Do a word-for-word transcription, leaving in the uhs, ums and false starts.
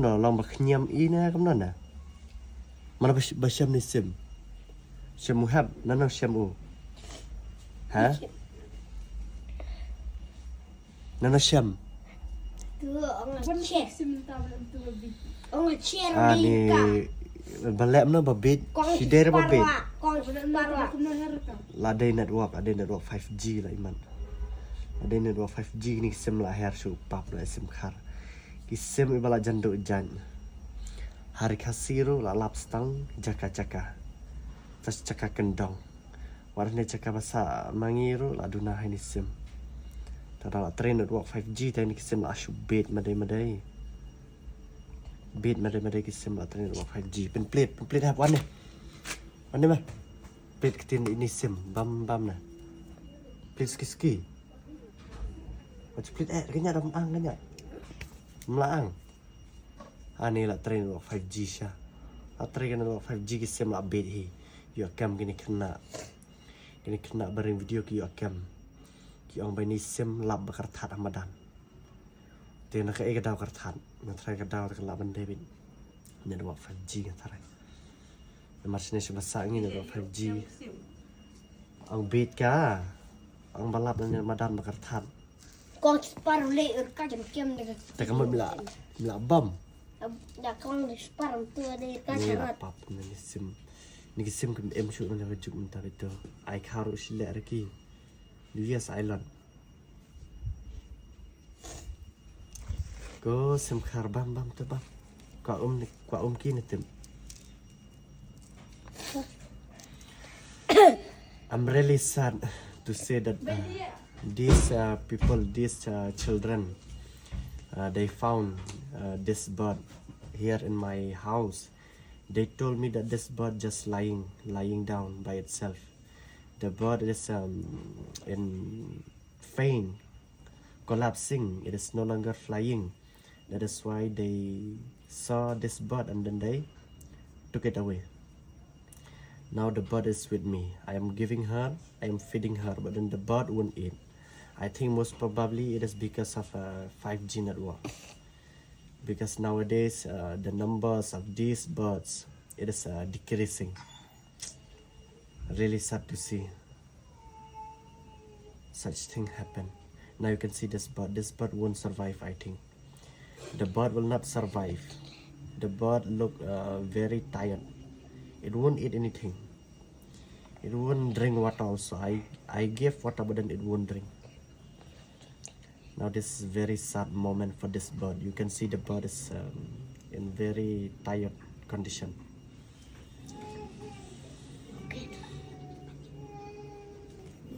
No, long ba khñiam i na kam no na. Mano ba, ba shem ni sim. Shem u hap, na no shem u. Ha? Na no shem. Tu ong cher. Ong cher. Ah, ni ba lem no ba bit. Shi der ba bit. Kong parwa. La dei network, la dei network five G la iman. La dei network five G ni sim la her shu pap la sim khar. Ki sim i ba la jan duk jan. Hari Khasi ruh la lap stang jaka jaka. Tas jaka kendong. Warah ne jaka basa mangi ruh la duna hai ni sim. Tada la train network five G tai ni ki sim la shu bit madai madai. Bit madai madai ki sim la train network five G. Pynplit, pynplit hap wan ne. Wan ne ma. Plit ktien ini sim bam bam na. Plit ski ski. Wat plit eh kanya dam ang kanya. Mla ang. Ani la train network five G sha. La train network five G ki sim la bit hi. Yu akam kini kena. Kini kena baring video ki yu akam. Ki ong bai ni sim lap bakar that hamadan. Te na ka e ka daw kar that. Na trai ka daw ka lap ban debit. Network five G ka trai. Namar sini shu basa ngi network five G. Ang bit ka. Ang balap na madan bakar that. Kong spar le er ka jam kem ne. Te ka mut mila mila bam. Ya kong spar tu ada er ka. Ni la pap na ni sim. Ni ki sim kem em shu na ka juk mynta bit tu. Ai kharu shi le er ki. Yes, Island. Ko sim khar bam bam te bam. Kwa um ni, kwa um ki ni tim. I'm really sad to say that uh, these uh, people, these uh, children, uh, they found uh, this bird here in my house. They told me that this bird just lying, lying down by itself. The bird is um, in faint, collapsing. It is no longer flying. That is why they saw this bird and then they took it away. Now the bird is with me. I am giving her, I am feeding her, but then the bird won't eat. I think most probably it is because of a five G network. Because nowadays uh, the numbers of these birds, it is uh, decreasing. Really sad to see such thing happen. Now you can see this bird. This bird won't survive, I think. The bird will not survive. The bird look uh, very tired. It won't eat anything. It won't drink water also. I, I gave water, but then it won't drink. Now this is very sad moment for this bird. You can see the bird is um, in very tired condition.